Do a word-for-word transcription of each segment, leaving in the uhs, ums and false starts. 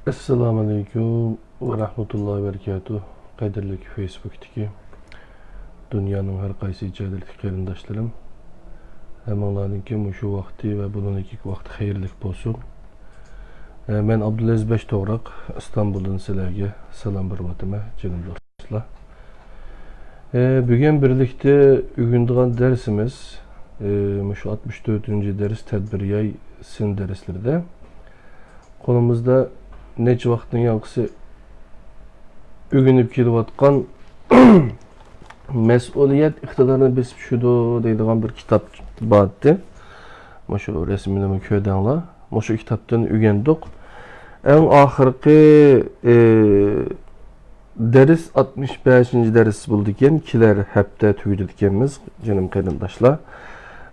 ئەسسالامۇئەلەيكۇم ۋە رەھمەتۇللاھى ۋە بەرىكاتۇھ. قەدىرلىك فېيسبۇكتىكى دۇنيانىڭ ھەر قايسى جايلىرىدىكى قېرىنداشلىرىم، ھەممىڭلارنىڭكى مۇشۇ ۋاقتى ۋە بۇنىڭدىكى ۋاقتى خەيرلىك بولسۇن. ئە، مەن ئابدۇلئەزىز بەش توغراق، ئىستانبۇلدىن سىلەرگە سالام بېرىۋاتىمەن، جېنىم دوستلار. ئە، بۈگۈن بىرلىكتە ئۆگىنىدىغان دەرسىمىز، ئە، مۇشۇ ئاتمىش تۆتىنچى دەرس تەدبىرىياي سىن دەرسلىرىدە قولىمىزدا نەچچە ۋاقىتتىن يانقىسى ئۆگىنىپ كېلىۋاتقان مەسئۇلىيەت ئىقتىدارنى بېسىپ چۈشىدۇ دەيدىغان بىر كىتاب بار ئىدى. مۇشۇ رەسىمنىمۇ كۆردۈڭلار. مۇشۇ كىتابتىن ئۆگەندۇق. ئەڭ ئاخىرقى، ئى، دەرس ئاتمىش بەشىنچى دەرس بولىدىكەن. كېلەر ھەپتە تۈگىتىدىكەنمىز، جېنىم قېرىنداشلار.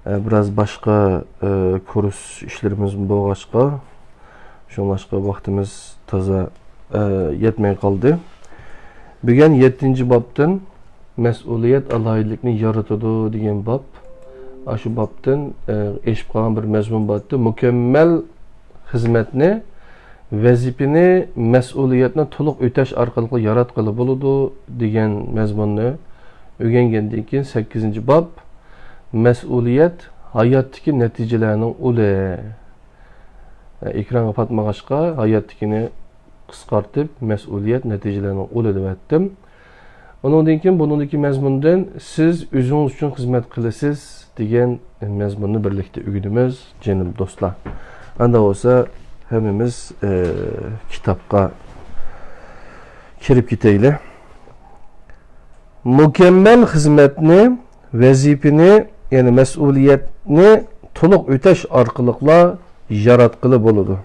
ئە، بىراز باشقا، ئە، كۇرس ئىشلىرىمىز بولغاچقا، شۇڭلاشقا ۋاقتىمىز تازا، ئە، يەتمەي قالدى. بۈگۈن يەتتىنچى بابتىن مەسئۇلىيەت ئالاھىدىلىكنى يارىتىدۇ دېگەن باب. ئاشۇ بابتىن، ئە، ئېشىپ قالغان بىر مەزمۇن بار ئىدى. مۇكەممەل خىزمەتنى، ۋەزىپىنى، مەسئۇلىيەتنى تولۇق ئۆتەش ئارقىلىق ياراتقىلى بولىدۇ دېگەن مەزمۇننى ئۆگەنگەندىن كېيىن، سەككىزىنچى باب، مەسئۇلىيەت ھاياتتىكى نەتىجىلەرنىڭ ئۇلى. ئېكرانغا پاتمىغاچقا، ھاياتتىكىنى قىسقارتىپ، مەسئۇلىيەت نەتىجىلەرنىڭ ئۇلى دەۋەتتىم. ئۇنىڭدىن كېيىن بۇنىڭدىكى مەزمۇندىن سىز ئۆزىڭىز ئۈچۈن خىزمەت قىلىسىز دېگەن مەزمۇننى بىرلىكتە ئۆگىنىمىز، جېنىم دوستلار. ئاندا بولسا ھەممىمىز، ئە، كىتابقا كىرىپ كېتەيلى. مۇكەممەل خىزمەتنى، ۋەزىپىنى، يەنى مەسئۇلىيەتنى تولۇق ئۆتەش ئارقىلىقلا ياراتقىلى بولىدۇ.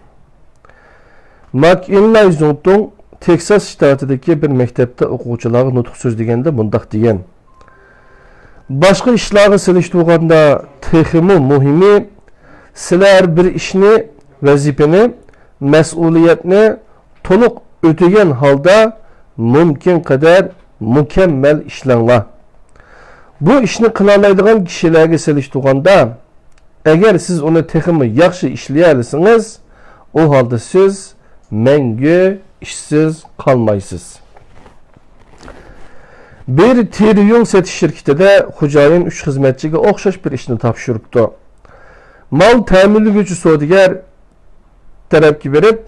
ماك ئىنلاي زۇڭتۇڭ تېكساس شتاتىدىكى بىر مەكتەپتە ئوقۇغۇچىلارغا نۇتۇق سۆزلىگەندە مۇنداق دېگەن: باشقا ئىشلارغا سېلىشتۇرغاندا تېخىمۇ مۇھىمى، سىلەر بىر ئىشنى، ۋەزىپىنى، مەسئۇلىيەتنى تولۇق ئۆتىگەن ھالدا مۇمكىن قەدەر مۇكەممەل ئىشلەڭلار. بۇ ئىشنى قىلالايدىغان كىشىلەرگە سېلىشتۇرغاندا، ئەگەر سىز ئۇنى تېخىمۇ ياخشى ئىشلىيەلىسىڭىز، ئۇ ھالدا سىز مەڭگۈ ئىشسىز قالمايسىز. بىر تېرە يۇڭ سېتىش شىركىتىدە خوجايىن ئۈچ خىزمەتچىگە ئوخشاش بىر ئىشنى تاپشۇرۇپتۇ. مال تەمىنلىگۈچى سودىگەر تەرەپكە بېرىپ،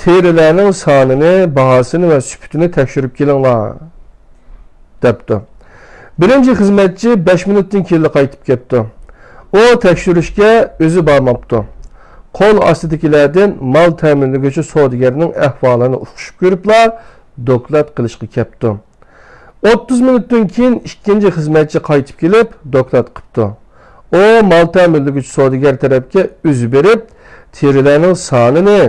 تېرىلەرنىڭ سانىنى، باھاسىنى ۋە سۈپىتىنى تەكشۈرۈپ كېلىڭلار، دەپتۇ. بىرىنچى خىزمەتچى بەش مىنۇتتىن كېيىنلا قايتىپ كەپتۇ. ئۇ تەكشۈرۈشكە ئۆزى بارماپتۇ. قول ئاستىدىكىلەردىن مال تەمىنلىگۈچى سودىگەرنىڭ ئەھۋالىنى ئۇقۇشۇپ كۆرۈپلا، دوكلات قىلىشقا كەپتۇ. ئوتتۇز مىنۇتتىن كېيىن ئىككىنچى خىزمەتچى قايتىپ كېلىپ، دوكلات قىپتۇ. ئۇ مال تەمىنلىگۈچى سودىگەر تەرەپكە ئۆزى بېرىپ، تېرىلەرنىڭ سانىنى،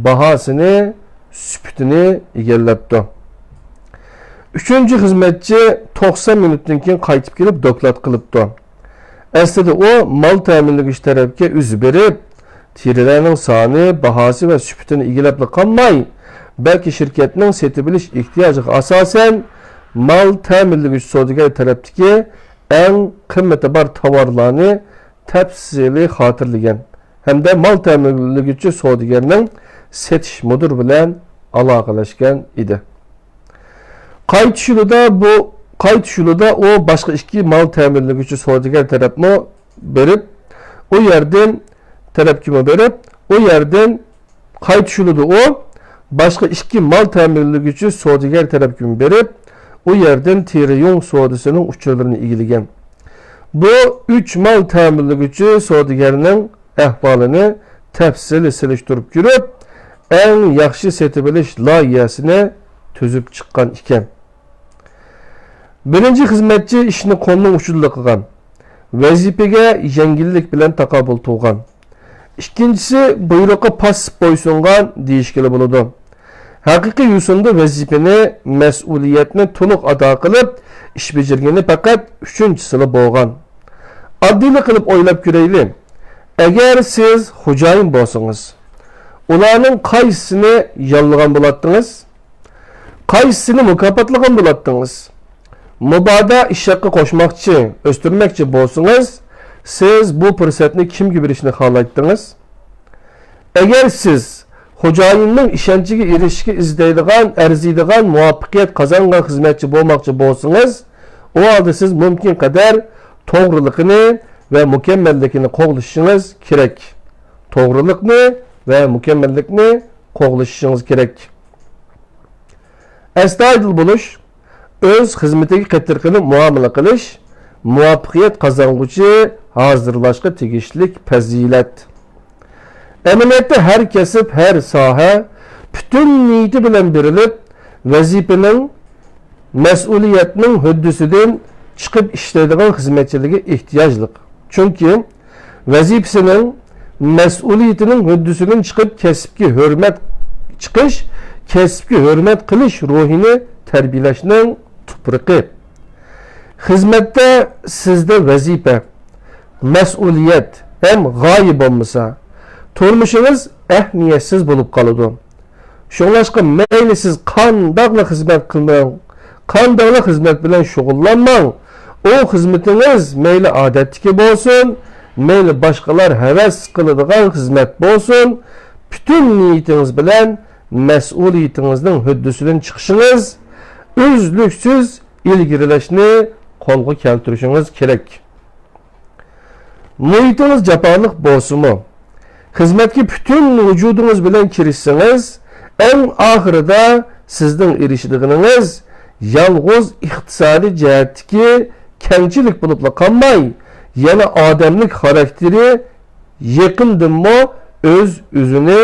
باھاسىنى، سۈپىتىنى ئىگىلەپتۇ. ئۈچىنچى خىزمەتچى توقسان مىنۇتتىن كېيىن قايتىپ كېلىپ، دوكلات قىلىپتۇ. ئەسلىدە ئۇ مال تەمىنلىگۈچى تەرەپكە ئۆزى بېرىپ، تېرىلەرنىڭ سانى، باھاسى ۋە سۈپىتىنى ئىگىلەپلا قالماي، بەلكى شىركەتنىڭ سېتىۋېلىش ئېھتىياجىغا ئاساسەن، مال تەمىنلىگۈچى سودىگەر تەرەپتىكى ئەڭ قىممىتى بار تاۋارلارنى تەپسىلىي خاتىرىلىگەن ھەمدە مال تەمىنلىگۈچى سودىگەرنىڭ سېتىش مۇدىرى بىلەن ئالاقىلەشكەن ئىدى. قايتىش يولىدا بۇ، قايتىش يولىدا ئۇ باشقا ئىككى مال تەمىنلىگۈچى سودىگەر تەرەپمۇ بېرىپ، ئۇ يەردىن، تەرەپكىمۇ بېرىپ، ئۇ يەردىن، قايتىش يولىدا ئۇ باشقا ئىككى مال تەمىنلىگۈچى سودىگەر تەرەپكىمۇ بېرىپ، ئۇ يەردىن تېرە يۇڭ سودىسىنىڭ ئۇچۇرلىرىنى ئىگىلىگەن. بۇ ئۈچ مال تەمىنلىگۈچى سودىگەرنىڭ ئەھۋالىنى تەپسىلىي سېلىشتۇرۇپ كۆرۈپ، ئەڭ ياخشى سېتىۋېلىش لايىھەسىنى تۈزۈپ چىققان ئىكەن. بىرىنچى خىزمەتچى ئىشنى قولنىڭ ئۇچىدىلا قىلغان، ۋەزىپىگە يەڭگىللىك بىلەن تاقابىل تۇرغان. ئىككىنچىسى بۇيرۇققا پاسسىپ بويسۇنغان دېيىشكىلى بولىدۇ. ھەقىقىي يوسۇندا ۋەزىپىنى، مەسئۇلىيەتنى تولۇق ئادا قىلىپ، ئىش بېجىرگىنى پەقەت ئۈچىنچىسىلا بولغان. ئاددىيلا قىلىپ ئويلاپ كۆرەيلى. ئەگەر سىز خوجايىن بولسىڭىز، ئۇلارنىڭ قايسىسىنى ياللىغان بولاتتىڭىز؟ قايسىسىنى مۇكاپاتلىغان بولاتتىڭىز؟ مۇبادا ئىش ھەققى قوشماقچى، ئۆستۈرمەكچى بولسىڭىز، سىز بۇ پۇرسەتنى كىمگە بېرىشنى خالايتتىڭىز؟ ئەگەر سىز خوجايىننىڭ ئىشەنچىگە ئېرىشىشكە ئىزدەيدىغان، ئەرزىيدىغان، مۇۋەپپەقىيەت قازانغان خىزمەتچى بولماقچى بولسىڭىز، ئۇ ھالدا سىز مۇمكىن قەدەر توغرىلىقىنى ۋە مۇكەممەللىكىنى قوغلىشىشىڭىز كېرەك. توغرىلىقنى ۋە مۇكەممەللىكنى قوغلىشىشىڭىز كېرەك. ئەستايىدىل بولۇش، ئۆز خىزمىتىگە قېتىرقىنىپ مۇئامىلە قىلىش مۇۋەپپەقىيەت قازانغۇچى ھازىرلاشقا تېگىشلىك پەزىلەت. ئەمەلىيەتتە ھەر كەسىپ، ھەر ساھە پۈتۈن نىيىتى بىلەن بېرىلىپ، ۋەزىپىنىڭ، مەسئۇلىيەتنىڭ ھۆددىسىدىن چىقىپ ئىشلەيدىغان خىزمەتچىلەرگە ئېھتىياجلىق. چۈنكى ۋەزىپىسىنىڭ، مەسئۇلىيىتىنىڭ ھۆددىسىدىن چىقىپ كەسىپكە ھۆرمەت چىقىش، كەسىپكە ھۆرمەت قىلىش روھىنى تەربىيەلەشنىڭ تۇپرىقى. خىزمەتتە سىزدە ۋەزىپە، مەسئۇلىيەت ھەم غايە بولمىسا، تۇرمۇشىڭىز ئەھمىيەتسىز بولۇپ قالىدۇ. شۇڭلاشقا مەيلى سىز قانداقلا خىزمەت قىلماڭ، قانداقلا خىزمەت بىلەن شۇغۇللانماڭ، ئۇ خىزمىتىڭىز مەيلى ئادەتتىكى بولسۇن، مەيلى باشقىلار ھەۋەس قىلىدىغان خىزمەت بولسۇن، پۈتۈن نىيىتىڭىز بىلەن مەسئۇلىيىتىڭىزنىڭ ھۆددىسىدىن چىقىشىڭىز، ئۈزلۈكسىز ئىلگىرىلەشنى قولغا كەلتۈرۈشىڭىز كېرەك. مۇھىتىڭىز جاپالىق بولسىمۇ، خىزمەتكە پۈتۈن ۋۇجۇدىڭىز بىلەن كىرىشسىڭىز، ئەڭ ئاخىرىدا سىزنىڭ ئېرىشىدىغىنىڭىز يالغۇز ئىقتىسادىي جەھەتتىكى كەڭچىلىك بولۇپلا قالماي، يەنە ئادەملىك خاراكتېرى يېقىندىنمۇ ئۆز-ئۆزىنى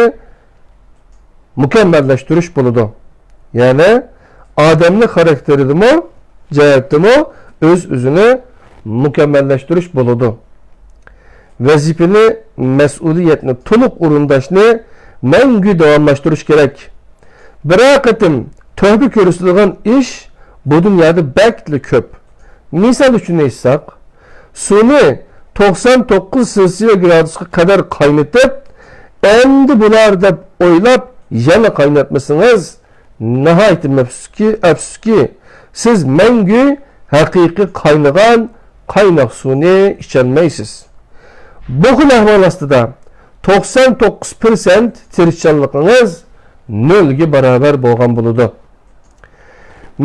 مۇكەممەللەشتۈرۈش بولىدۇ. يەنى ئادەمنى خاراكتېرىدىمۇ، جەھەتتىمۇ ئۆز-ئۆزىنى مۇكەممەللەشتۈرۈش بولىدۇ. ۋەزىپىنى، مەسئۇلىيەتنى تولۇق ئورۇنداشنى مەڭگۈ داۋاملاشتۇرۇش كېرەك. بىرەر قېتىم تۆھپە كۆرسىتىدىغان ئىش بۇ دۇنيادا بەكلا كۆپ. مىسال ئۈچۈن ئېيتساق، سۇنى توقسان توققۇز سېلسىيە گرادۇسقا قەدەر قاينىتىپ، ئەمدى بولار دەپ ئويلاپ يەنە قايناتمىسىڭىز، ناھايىتى مەپسۇسكى، ئەپسۇسكى، سىز مەڭگۈ ھەقىقىي قاينىغان قايناق سۇنى ئىچەلمەيسىز. بۇ خىل ئەھۋال ئاستىدا توقسان توققۇز پىرسەنت تىرىشچانلىقىڭىز نۆلگە باراۋەر بولغان بولىدۇ.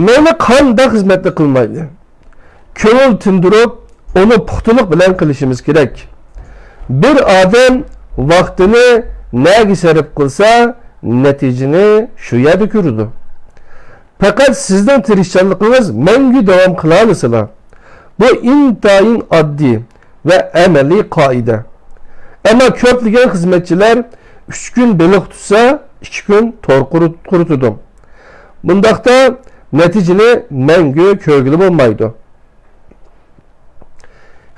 مەيلى قانداق خىزمەتنى قىلمايلى، كۆڭۈل تىندۇرۇپ، ئۇنى پۇختىلىق بىلەن قىلىشىمىز كېرەك. بىر ئادەم ۋاقتىنى نەگە سەرپ قىلسا، نەتىجىنى شۇ يەردە كۆرىدۇ. پەقەت سىزنىڭ تىرىشچانلىقىڭىز مەڭگۈ داۋام قىلالىسىلا، بۇ ئىنتايىن ئاددىي ۋە ئەمەلىي قائىدە. ئەمما كۆپلىگەن خىزمەتچىلەر ئۈچ كۈن بېلىق تۇتسا، ئىككى كۈن تور قۇرۇت-، قۇرۇتىدۇ. بۇنداقتا نەتىجىنى مەڭگۈ كۆرگىلى بولمايدۇ.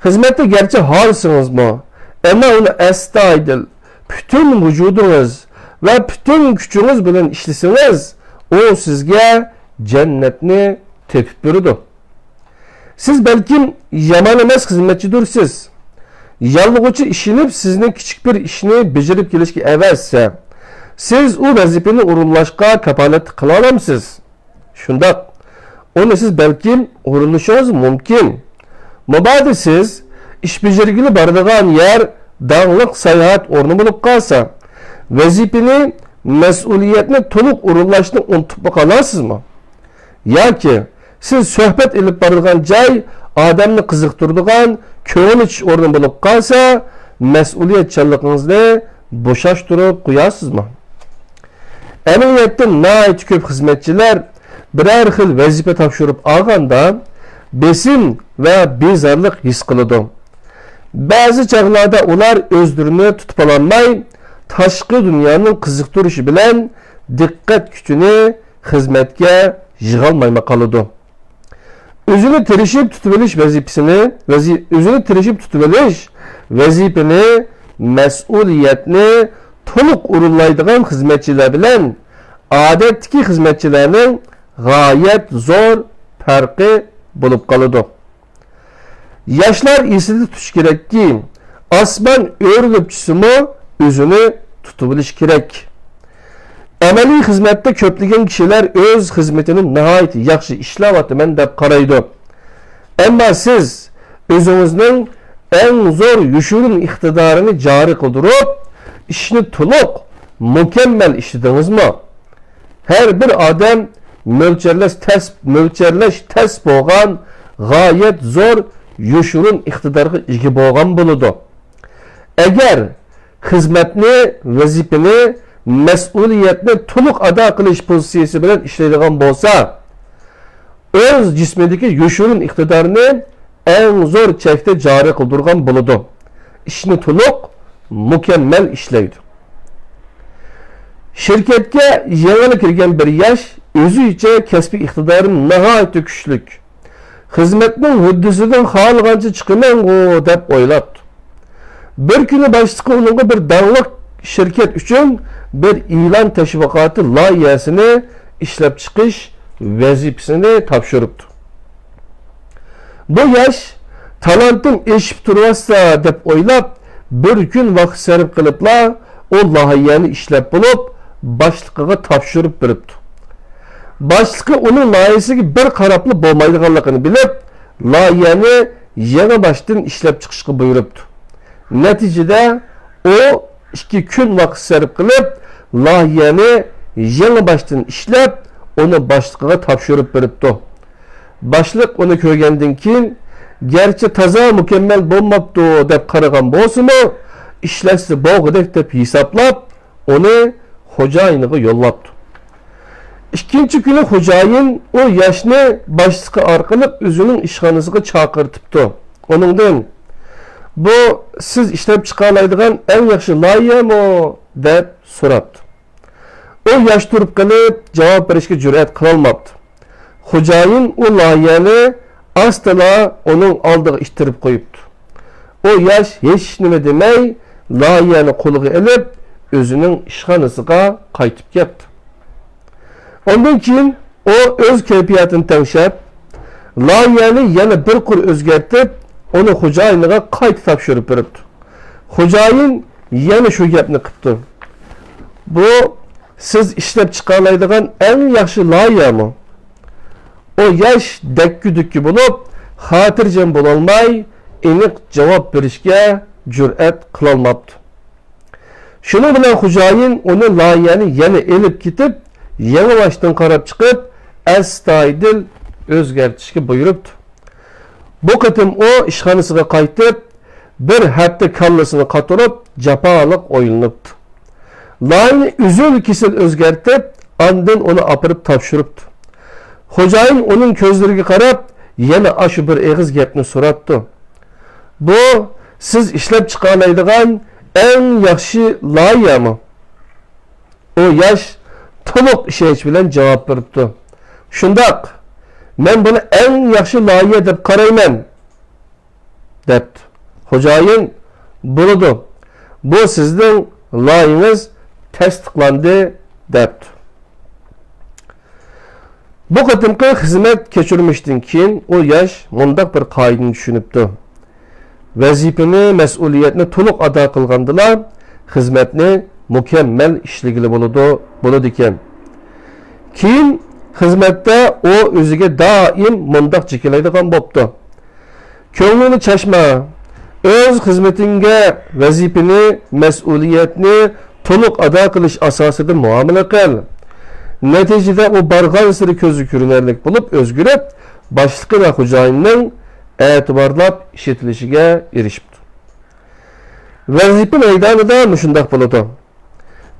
خىزمەتتە گەرچە ھارسىڭىزمۇ، ئەمما ئۇنى ئەستايىدىل، پۈتۈن ۋۇجۇدىڭىز ۋە پۈتۈن كۈچىڭىز بىلەن ئىشلىسىڭىز، ئۇ سىزگە جەننەتنى تېپىپ بېرىدۇ. سىز بەلكىم يامان ئەمەس خىزمەتچىدۇرسىز. ياللىغۇچى ئىشىنىپ سىزنى كىچىك بىر ئىشنى بېجىرىپ كېلىشكە ئەۋەتسە، سىز ئۇ ۋەزىپىنى ئورۇنلاشقا كاپالەتلىك قىلالامسىز؟ شۇنداق. ئۇنى سىز بەلكىم ئورۇنلىشىڭىز مۇمكىن. مۇبادا سىز ئىش بېجىرگىلى بارىدىغان يەر داڭلىق ساياھەت ئورنى بولۇپ قالسا، ۋەزىپىنى، مەسئۇلىيەتنى تولۇق ئورۇنلاشنى ئۇنتۇپمۇ قالارسىزمۇ؟ ياكى سىز سۆھبەت ئېلىپ بارىدىغان جاي ئادەمنى قىزىقتۇرىدىغان، كۆڭۈل ئېچىش ئورنى بولۇپ قالسا، مەسئۇلىيەتچانلىقىڭىزنى بوشاشتۇرۇپ قويارسىزمۇ؟ ئەمەلىيەتتە ناھايىتى كۆپ خىزمەتچىلەر بىرەر خىل ۋەزىپە تاپشۇرۇپ ئالغاندا بېسىم ۋە بىزارلىق ھېس قىلىدۇ. بەزى چاغلاردا ئۇلار ئۆزلىرىنى تۇتۇپ ئالالماي، تاشقى دۇنيانىڭ قىزىقتۇرۇشى بىلەن دىققەت كۈچىنى خىزمەتكە يىغالمايمۇ قالىدۇ. ئۆزىنى تىرىشىپ تۇتۇۋېلىش ۋەزىپىسىنى، ۋەزى-، ئۆزىنى تىرىشىپ تۇتۇۋېلىش ۋەزىپىنى، مەسئۇلىيەتنى تولۇق ئورۇنلايدىغان خىزمەتچىلەر بىلەن ئادەتتىكى خىزمەتچىلەرنىڭ غايەت زور پەرقى بولۇپ قالىدۇ. ياشلار ئېسىدە تۇتۇشى كېرەككى، ئاسمان ئۆرۈلۈپ چۈشسىمۇ ئۆزىنى تۇتۇۋېلىشى كېرەك. ئەمەلىي خىزمەتتە كۆپلىگەن كىشىلەر ئۆز خىزمىتىنى ناھايىتى ياخشى ئىشلەۋاتىمەن دەپ قارايدۇ. ئەمما سىز ئۆزىڭىزنىڭ ئەڭ زور يوشۇرۇن ئىقتىدارىنى جارى قىلدۇرۇپ، ئىشنى تولۇق مۇكەممەل ئىشلىدىڭىزمۇ؟ ھەر بىر ئادەم مۆلچەرلەش تەس، مۆلچەرلەش تەس بولغان غايەت زور يوشۇرۇن ئىقتىدارغا ئىگە بولغان بولىدۇ. ئەگەر خىزمەتنى، ۋەزىپىنى، مەسئۇلىيەتنى تولۇق ئادا قىلىش پوزىتسىيىسى بىلەن ئىشلەيدىغان بولسا، ئۆز جىسمىدىكى يوشۇرۇن ئىقتىدارنى ئەڭ زور چەكتە جارى قىلدۇرغان بولىدۇ. ئىشنى تولۇق، مۇكەممەل ئىشلەيدۇ. شىركەتكە يېڭىلا كىرگەن بىر ياش ئۆزىچە كەسپىي ئىقتىدارى ناھايىتى كۈچلۈك. خىزمەتنىڭ ھۆددىسىدىن خالىغانچە چىقىمەنغۇ دەپ ئويلاپتۇ. بىر كۈنى باشلىقى ئۇنىڭغا بىر داڭلىق شىركەت ئۈچۈن بىر ئېلان تەشۋىقاتى لايىھەسىنى ئىشلەپ چىقىش ۋەزىپىسىنى تاپشۇرۇپتۇ. بۇ ياش تالانتىم ئېشىپ تۇرۇۋاتسا دەپ ئويلاپ، بىر كۈن ۋاقىت سەرپ قىلىپلا ئۇ لايىھەنى ئىشلەپ بولۇپ، باشلىقىغا تاپشۇرۇپ بېرىپتۇ. باشلىقى ئۇنىڭ لايىھەسىگە بىر قاراپلا بولمايدىغانلىقىنى بىلىپ، لايىھەنى يېڭى باشتىن ئىشلەپ چىقىشقا بۇيرۇپتۇ. نەتىجىدە ئۇ ئىككى كۈن ۋاقىت سەرپ قىلىپ، لايىھەنى يېڭى باشتىن ئىشلەپ، ئۇنى باشلىقىغا تاپشۇرۇپ بېرىپتۇ. باشلىق ئۇنى كۆرگەندىن كېيىن، گەرچە تازا مۇكەممەل بولماپتۇ دەپ قارىغان بولسىمۇ، ئىشلەتسە بولغۇدەك دەپ ھېسابلاپ، ئۇنى خوجايىنىغا يوللاپتۇ. ئىككىنچى كۈنى خوجايىن ئۇ ياشنى باشلىقى ئارقىلىق ئۆزىنىڭ ئىشخانىسىغا چاقىرتىپتۇ. ئۇنىڭدىن، «بۇ سىز ئىشلەپ چىقالايدىغان ئەڭ ياخشى لايىھەمۇ؟» دەپ سوراپتۇ. ئۇ ياش تۇرۇپ قېلىپ، جاۋاب بېرىشكە جۈرئەت قىلالماپتۇ. خوجايىن ئۇ لايىھەنى ئاستىلا ئۇنىڭ ئالدىغا ئىتتىرىپ قويۇپتۇ. ئۇ ياش ھېچنېمە دېمەي، لايىھەنى قولىغا ئېلىپ، ئۆزىنىڭ ئىشخانىسىغا قايتىپ كەپتۇ. ئاندىن كېيىن ئۇ ئۆز كەيپىياتىنى تەڭشەپ، لايىھەنى يەنە بىر قۇر ئۆزگەرتىپ، ئۇنى خوجايىنىغا قايتا تاپشۇرۇپ بېرىپتۇ. خوجايىن يەنە شۇ گەپنى قىپتۇ. «بۇ سىز ئىشلەپ چىقالايدىغان ئەڭ ياخشى لايىھەمۇ؟» ئۇ ياش دەككە-دۈككە بولۇپ، خاتىرجەم بولالماي، ئېنىق جاۋاب بېرىشكە جۈرئەت قىلالماپتۇ. شۇنىڭ بىلەن خوجايىن ئۇنى لايىھەنى يەنە ئېلىپ كېتىپ، يېڭى باشتىن قاراپ چىقىپ، ئەستايىدىل ئۆزگەرتىشكە بۇيرۇپتۇ. بۇ قېتىم ئۇ ئىشخانىسىغا قايتىپ، بىر ھەپتە كاللىسىنى قاتۇرۇپ، جاپالىق ئويلىنىپتۇ. لايىھەنى ئۈزۈل-كېسىل ئۆزگەرتىپ، ئاندىن ئۇنى ئاپىرىپ تاپشۇرۇپتۇ. خوجايىن ئۇنىڭ كۆزلىرىگە قاراپ، يەنە ئاشۇ بىر ئېغىز گەپنى سوراپتۇ. «بۇ سىز ئىشلەپ چىقالايدىغان ئەڭ ياخشى لايىھەمۇ؟» ئۇ ياش تولۇق ئىشەنچ بىلەن جاۋاب بېرىپتۇ. «شۇنداق، مەن بۇنى ئەڭ ياخشى لايىھە دەپ قارايمەن» دەپتۇ. خوجايىن: «بولىدۇ، بۇ سىزنىڭ لايىھىڭىز تەستىقلاندى» دەپتۇ. بۇ قېتىمقى خىزمەت كەچۈرمىشتىن كېيىن ئۇ ياش مۇنداق بىر قائىدىنى چۈشىنىپتۇ: ۋەزىپىنى، مەسئۇلىيەتنى تولۇق ئادا قىلغاندىلا، خىزمەتنى مۇكەممەل ئىشلىگىلى بولىدۇ، بولىدىكەن. كېيىن خىزمەتتە ئۇ ئۆزىگە دائىم مۇنداق جېكىلەيدىغان بوپتۇ: «كۆڭلۈڭنى چاچما، ئۆز خىزمىتىڭگە، ۋەزىپىنى، مەسئۇلىيەتنى تولۇق ئادا قىلىش ئاساسىدا مۇئامىلە قىل. نەتىجىدە ئۇ بارغانسېرى كۆزگە كۆرۈنەرلىك بولۇپ ئۆزگىرىپ، باشلىقى ۋە خوجايىننىڭ ئەتىۋارلاپ ئىشلىتىلىشىگە ئېرىشىپتۇ.» ۋەزىپە مەيدانىدا مۇشۇنداق بولىدۇ.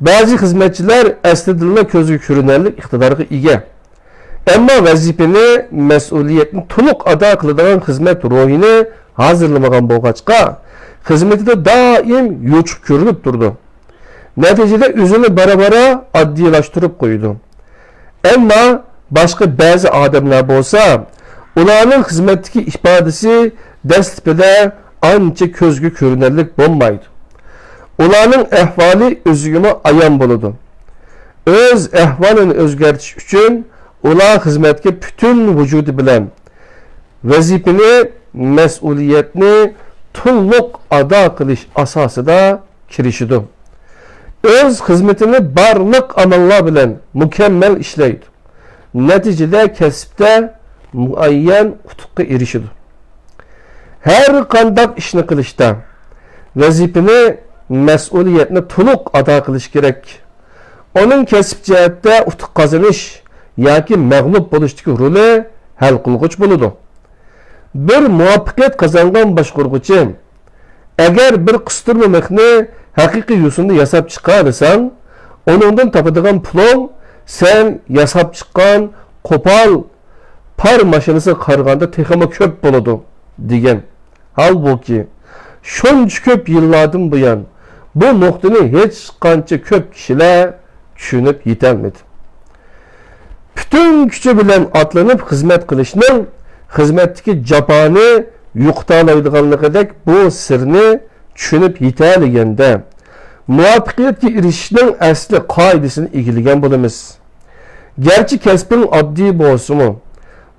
بەزى خىزمەتچىلەر ئەسلىدىنلا كۆزگە كۆرۈنەرلىك ئىقتىدارغا ئىگە. ئەمما ۋەزىپىنى، مەسئۇلىيەتنى تولۇق ئادا قىلىدىغان خىزمەت روھىنى ھازىرلىمىغان بولغاچقا، خىزمىتىدە دائىم يوچۇق كۆرۈنۈپ تۇرىدۇ. نەتىجىدە ئۆزىنى بارا-بارا ئاددىيلاشتۇرۇپ قويىدۇ. ئەمما باشقا بەزى ئادەملەر بولسا، ئۇلارنىڭ خىزمەتتىكى ئىپادىسى دەسلىپىدە ئانچە كۆزگە كۆرۈنەرلىك بولمايدۇ. ئۇلارنىڭ ئەھۋالى ئۆزىگىمۇ ئايان بولىدۇ. ئۆز ئەھۋالىنى ئۆزگەرتىش ئۈچۈن ئۇلار خىزمەتكە پۈتۈن ۋۇجۇدى بىلەن، ۋەزىپىنى، مەسئۇلىيەتنى تولۇق ئادا قىلىش ئاساسىدا كىرىشىدۇ. ئۆز خىزمىتىنى بارلىق ئاماللار بىلەن مۇكەممەل ئىشلەيدۇ. نەتىجىدە كەسىپتە مۇئەييەن ئۇتۇققا ئېرىشىدۇ. ھەر قانداق ئىشنى قىلىشتا ۋەزىپىنى، مەسئۇلىيەتنى تولۇق ئادا قىلىش كېرەك. ئۇنىڭ كەسىپ جەھەتتە ئۇتۇق قازىنىش ياكى مەغلۇپ بولۇشتىكى رولى ھەل قىلغۇچ بولىدۇ. بىر مۇۋەپپەقىيەت قازانغان باشقۇرغۇچى، ئەگەر بىر قىستۇرما مىخنى ھەقىقىي يوسۇندا ياساپ چىقالىساڭ، ئۇنىڭدىن تاپىدىغان پۇلۇڭ سەن ياساپ چىققان قوپال پار ماشىنىسىغا قارىغاندا تېخىمۇ كۆپ بولىدۇ، دېگەن. ھالبۇكى، شۇنچە كۆپ يىللاردىن بۇيان بۇ نۇقتىنى ھېچقانچە كۆپ كىشىلەر چۈشىنىپ يېتەلمىدى. پۈتۈن كۈچى بىلەن ئاتلىنىپ خىزمەت قىلىشنىڭ خىزمەتتىكى جاپانى يوقىتالايدىغانلىقىدەك بۇ سىرنى چۈشىنىپ يېتەلىگەندە، مۇۋەپپەقىيەتكە ئېرىشىشنىڭ ئەسلى قائىدىسىنى ئىگىلىگەن بولىمىز. گەرچە كەسپىڭ ئاددىي بولسىمۇ،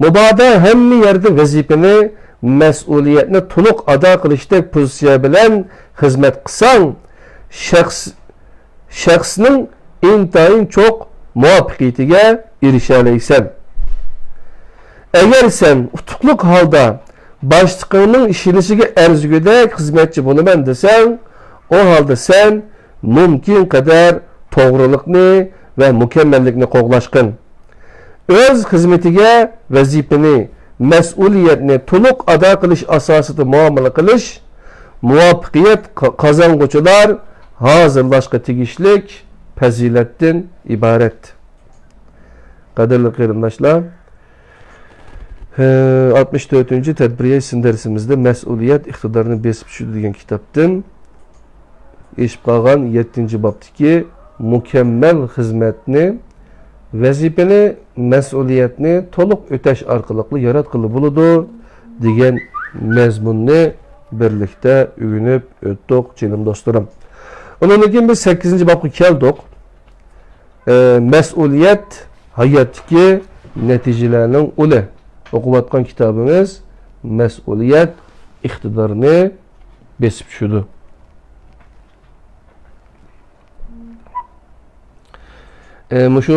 مۇبادا ھەممە يەردە ۋەزىپىنى، مەسئۇلىيەتنى تولۇق ئادا قىلىشتەك پوزىتسىيە بىلەن خىزمەت قىلساڭ، شەخس، شەخسنىڭ ئىنتايىن چوڭ مۇۋەپپەقىيىتىگە ئېرىشەلەيسەن. ئەگەر سەن ئۇتۇقلۇق ھالدا باشلىقىڭنىڭ ئىشىنىشىگە ئەرزىگۈدەك خىزمەتچى بولىمەن دېسەڭ، ئۇ ھالدا سەن مۇمكىن قەدەر توغرىلىقنى ۋە مۇكەممەللىكنى قوغلاشقىن. ئۆز خىزمىتىگە ۋەزىپىنى، مەسئۇلىيەتنى تولۇق ئادا قىلىش ئاساسىدا مۇئامىلە قىلىش مۇۋەپپەقىيەت قا-، قازانغۇچىلار ھازىرلاشقا تېگىشلىك پەزىلەتتىن ئىبارەت. قەدىرلىك قېرىنداشلار، ئاتمىش تۆتىنچى تەدبىرىي سىن دەرسىمىزدە مەسئۇلىيەت ئىقتىدارنى بېسىپ چۈشۈرىدۇ دېگەن كىتابتىن ئېشىپ قالغان يەتتىنچى بابتىكى مۇكەممەل خىزمەتنى، ۋەزىپىنى، مەسئۇلىيەتنى تولۇق ئۆتەش ئارقىلىقلا ياراتقىلى بولىدۇ دېگەن مەزمۇننى بىرلىكتە ئۆگىنىپ ئۆتتۇق، جېنىم دوستلىرىم. ئۇنىڭدىن كېيىن بىز سەككىزىنچى بابقا كەلدۇق. ئە، مەسئۇلىيەت ھاياتتىكى نەتىجىلەرنىڭ ئۇلى. ئوقۇۋاتقان كىتابىمىز مەسئۇلىيەت ئىقتىدارنى بېسىپ چۈشىدۇ. ئە، مۇشۇ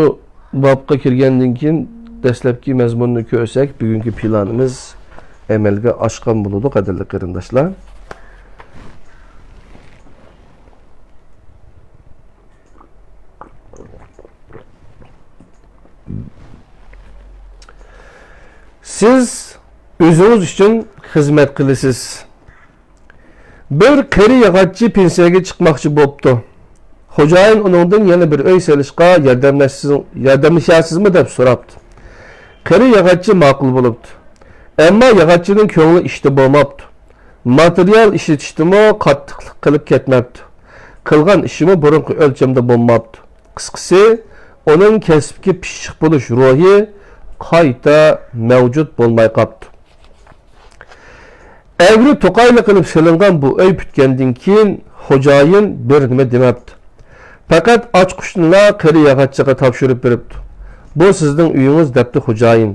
بابقا كىرگەندىن كېيىن دەسلەپكى مەزمۇننى كۆرسەك، بۈگۈنكى پىلانىمىز ئەمەلگە ئاشقان بولىدۇ، قەدىرلىك قېرىنداشلار. سىز ئۆزىڭىز ئۈچۈن خىزمەت قىلىسىز. بىر قېرى ياغاچچى پېنسىيەگە چىقماقچى بوپتۇ. خوجايىن ئۇنىڭدىن يەنە بىر ئۆي سېلىشقا ياردەملەشسىز-، ياردەملىشەرسىزمۇ دەپ سوراپتۇ. قېرى ياغاچچى ماقۇل بولۇپتۇ. ئەمما ياغاچچىنىڭ كۆڭلى ئىشتا بولماپتۇ. ماتېرىيال ئىشلىتىشتىمۇ قاتتىقلىق قىلىپ كەتمەپتۇ. قىلغان ئىشىمۇ بۇرۇنقى ئۆلچەمدە بولماپتۇ. قىسقىسى، ئۇنىڭ كەسىپكە پىششىق بولۇش روھى قايتا مەۋجۇت بولماي قاپتۇ. ئەگرى توقايلىق قىلىپ سېلىنغان بۇ ئۆي پۈتكەندىن كېيىن، خوجايىن بىر نېمە دېمەپتۇ. پەقەت ئاچقۇچنىلا قېرى ياغاچچىغا تاپشۇرۇپ بېرىپتۇ. «بۇ سىزنىڭ ئۆيىڭىز» دەپتۇ خوجايىن.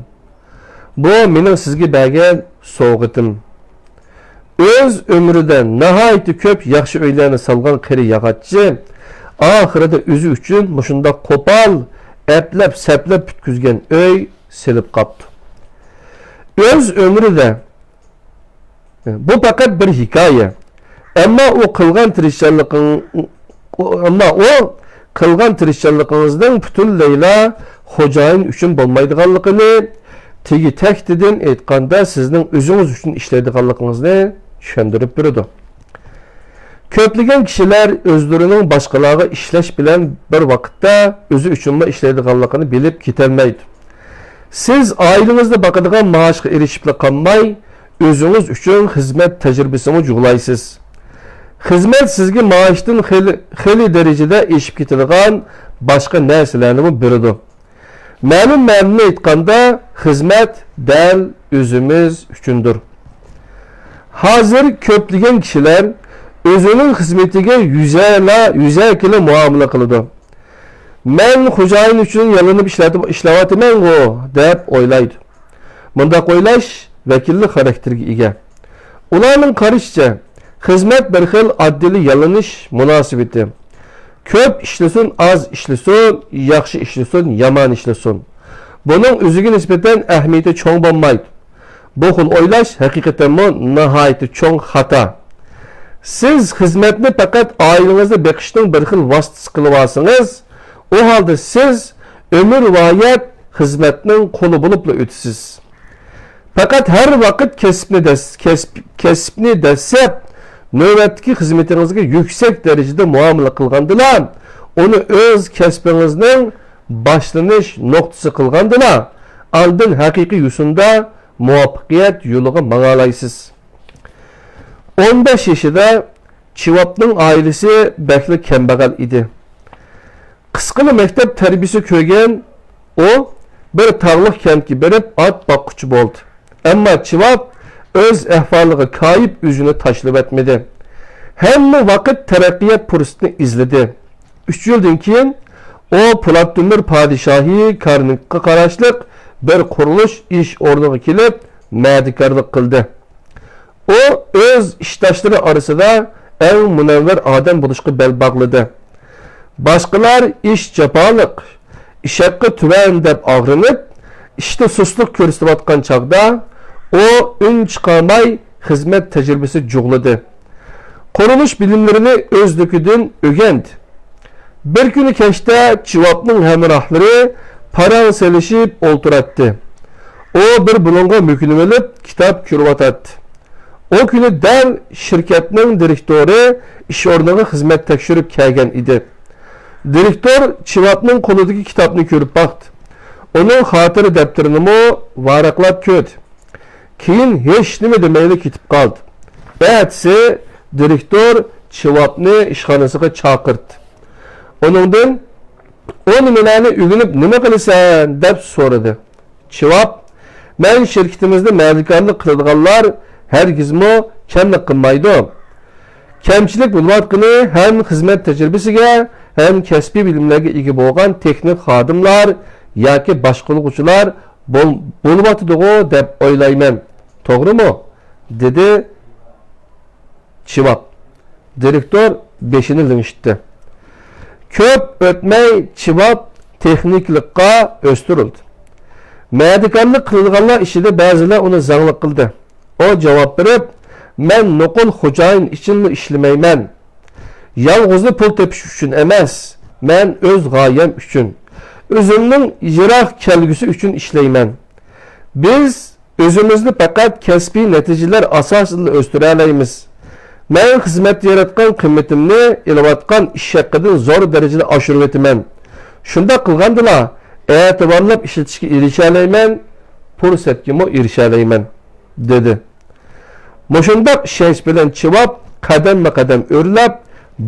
«بۇ مېنىڭ سىزگە بەرگەن سوۋغىتىم.» ئۆز ئۆمرىدە ناھايىتى كۆپ ياخشى ئۆيلەرنى سالغان قېرى ياغاچچى ئاخىرىدا ئۆزى ئۈچۈن مۇشۇنداق قوپال، ئەپلەپ-سەپلەپ پۈتكۈزگەن ئۆي سېلىپ قاپتۇ. ئۆز ئۆمرىدە، بۇ پەقەت بىر ھېكايە. ئەمما ئۇ قىلغان تىرىشچانلىقىڭ-، ئەمما ئۇ قىلغان تىرىشچانلىقىڭىزنىڭ پۈتۈنلەيلا خوجايىن ئۈچۈن بولمايدىغانلىقىنى، تېگى-تەكتىدىن ئېيتقاندا، سىزنىڭ ئۆزىڭىز ئۈچۈن ئىشلەيدىغانلىقىڭىزنى چۈشەندۈرۈپ بېرىدۇ. كۆپلىگەن كىشىلەر ئۆزلىرىنىڭ باشقىلارغا ئىشلەش بىلەن بىر ۋاقىتتا ئۆزى ئۈچۈنمۇ ئىشلەيدىغانلىقىنى بىلىپ كېتەلمەيدۇ. سىز ئائىلىڭىزنى باقىدىغان مائاشقا ئېرىشىپلا قالماي، ئۆزىڭىز ئۈچۈن خىزمەت تەجرىبىسىمۇ جۇغلايسىز. خىزمەت سىزگە مائاشتىن خېلى، خېلى دەرىجىدە ئېشىپ كېتىدىغان باشقا نەرسىلەرنىمۇ بېرىدۇ. مەلۇم مەنىدە ئېيتقاندا، خىزمەت دەل ئۆزىمىز ئۈچۈندۇر. ھازىر كۆپلىگەن كىشىلەر ئۆزىنىڭ خىزمىتىگە يۈزەرلا، يۈزەركىلا مۇئامىلە قىلىدۇ. «مەن خوجايىن ئۈچۈن يالىنىپ ئىشلەتىپ، ئىشلەۋاتىمەنغۇ» دەپ ئويلايدۇ. مۇنداق ئويلاش ۋەكىللىك خاراكتېرىگە ئىگە. ئۇلارنىڭ قارىشىچە، خىزمەت بىر خىل ئاددىيلا يالىنىش مۇناسىۋىتى. كۆپ ئىشلىسۇن، ئاز ئىشلىسۇن، ياخشى ئىشلىسۇن، يامان ئىشلىسۇن، بۇنىڭ ئۆزىگە نىسبەتەن ئەھمىيىتى چوڭ بولمايدۇ. بۇ خىل ئويلاش ھەقىقەتەنمۇ ناھايىتى چوڭ خاتا. سىز خىزمەتنى پەقەت ئائىلىڭىزنى بېقىشنىڭ بىر خىل ۋاسىتىسى قىلىۋالسىڭىز، ئۇ ھالدا سىز ئۆمۈرۋايەت خىزمەتنىڭ قۇلى بولۇپلا ئۆتىسىز. پەقەت ھەر ۋاقىت كەسىپنى دەس-، كەسىپ، كەسىپنى دەسسەپ، نۆۋەتتىكى خىزمىتىڭىزگە يۈكسەك دەرىجىدە مۇئامىلە قىلغاندىلا، ئۇنى ئۆز كەسپىڭىزنىڭ باشلىنىش نۇقتىسى قىلغاندىلا، ئاندىن ھەقىقىي يوسۇندا مۇۋەپپەقىيەت يولىغا ماڭالايسىز. ئون بەش يېشىدا چىۋابنىڭ ئائىلىسى بەكلا كەمبەغەل ئىدى. قىسقىلا مەكتەپ تەربىيىسى كۆرگەن ئۇ بىر تاغلىق كەنتكە بېرىپ ئات باققۇچى بولدى. ئەمما چىۋاب ئۆز ئەھۋالىغا كايىپ ئۆزىنى تاشلىۋەتمىدى. ھەممە ۋاقىت تەرەققىيات پۇرسىتىنى ئىزلىدى. ئۈچ يىلدىن كېيىن ئۇ پولات تۆمۈر پادىشاھى كارنېگقا قاراشلىق بىر قۇرۇلۇش ئىش ئورنىغا كېلىپ مەدىكارلىق قىلدى. ئۇ ئۆز ئىشداشلىرى ئارىسىدا ئەڭ مۇنەۋۋەر ئادەم بولۇشقا بەل باغلىدى. باشقىلار ئىش جاپالىق، ئىش ھەققى تۆۋەن دەپ ئاغرىنىپ، ئىشتا سۇسلۇق كۆرسىتىۋاتقان چاغدا ئۇ ئۈن چىقارماي خىزمەت تەجرىبىسى جۇغلىدى. قۇرۇلۇش بىلىملىرىنى ئۆزلۈكىدىن ئۆگەندى. بىر كۈنى كەچتە چىۋابنىڭ ھەمراھلىرى پاراڭ سېلىشىپ ئولتۇراتتى. ئۇ بىر بۇلۇڭغا مۆكۈنۈۋېلىپ كىتاب كۆرۈۋاتاتتى. ئۇ كۈنى دەل شىركەتنىڭ دىرېكتورى ئىش ئورنىغا خىزمەت تەكشۈرۈپ كەلگەن ئىدى. دىرېكتور چىۋابنىڭ قولىدىكى كىتابنى كۆرۈپ باقتى. ئۇنىڭ خاتىرە دەپتىرىنىمۇ ۋاراقلاپ كۆردى. كېيىن ھېچنېمە دېمەيلا كېتىپ قالدى. ئەتىسى دىرېكتور چىۋابنى ئىشخانىسىغا چاقىرتتى. ئۇنىڭدىن، «ئۇ نېمىلەرنى ئۆگىنىپ نېمە قىلىسەن؟» دەپ سورىدى. چىۋاب، «مەن شىركىتىمىزدە مەدىكارلىق قىلىدىغانلار ھەرگىزمۇ كەملىك قىلمايدۇ. كەمچىلىك بولۇۋاتقىنى ھەم خىزمەت تەجرىبىسىگە، ھەم كەسپىي بىلىملەرگە ئىگە بولغان تېخنىك خادىملار ياكى باشقۇرغۇچىلار بول-، بولۇۋاتىدىغۇ دەپ ئويلايمەن. توغرىمۇ؟» دېدى چىۋاب. دىرېكتور بېشىنى لىڭشىتتى. كۆپ ئۆتمەي چىۋاب تېخنىكلىققا ئۆستۈرۈلدى. مەدىكارلىق قىلىدىغانلار ئىچىدە بەزىلەر ئۇنى زاڭلىق قىلدى. ئۇ جاۋاب بېرىپ، «مەن نوقۇل خوجايىن ئۈچۈنلا ئىشلىمەيمەن. يالغۇزلا پۇل تېپىش ئۈچۈن ئەمەس، مەن ئۆز غايەم ئۈچۈن، ئۆزۈمنىڭ يىراق كەلگۈسى ئۈچۈن ئىشلەيمەن. بىز ئۆزىمىزنى پەقەت كەسپىي نەتىجىلەر ئاساسىدا ئۆستۈرەلەيمىز. مەن خىزمەتتە ياراتقان قىممىتىمنى ئېلىۋاتقان ئىش ھەققىدىن زور دەرىجىدە ئاشۇرۇۋېتىمەن. شۇنداق قىلغاندىلا، ئەتىۋارلاپ ئىشلىتىشكە ئېرىشەلەيمەن، پۇرسەتكىمۇ ئېرىشەلەيمەن» دېدى. مۇشۇنداق ئىشەنچ بىلەن چىۋاب قەدەممۇ قەدەم ئۆرلەپ،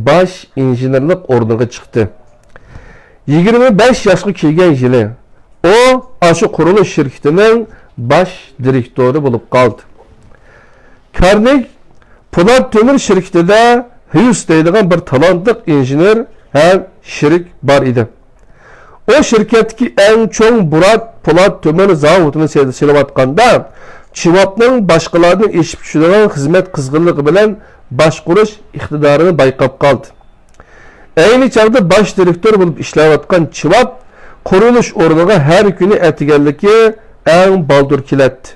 باش ئىنژېنېرلىق ئورنىغا چىقتى. يىگىرمە بەش ياشقا كىرگەن يىلى ئۇ ئاشۇ قۇرۇلۇش شىركىتىنىڭ باش دىرېكتورى بولۇپ قالدى. كارنېگ پولات تۆمۈر شىركىتىدە ھيۇس دەيدىغان بىر تالانتلىق ئىنژېنېر ھەم شېرىك بار ئىدى. ئۇ شىركەتتىكى ئەڭ چوڭ بۇرات پولات تۆمۈر زاۋۇتىنى سېل-، سېلىۋاتقاندا، چىۋابنىڭ باشقىلاردىن ئېشىپ چۈشىدىغان خىزمەت قىزغىنلىقى بىلەن باشقۇرۇش ئىقتىدارىنى بايقاپ قالدى. ئەينى چاغدا باش دىرېكتور بولۇپ ئىشلەۋاتقان چىۋاب قۇرۇلۇش ئورنىغا ھەر كۈنى ئەتىگەنلىكى ئەڭ بالدۇر كېلەتتى.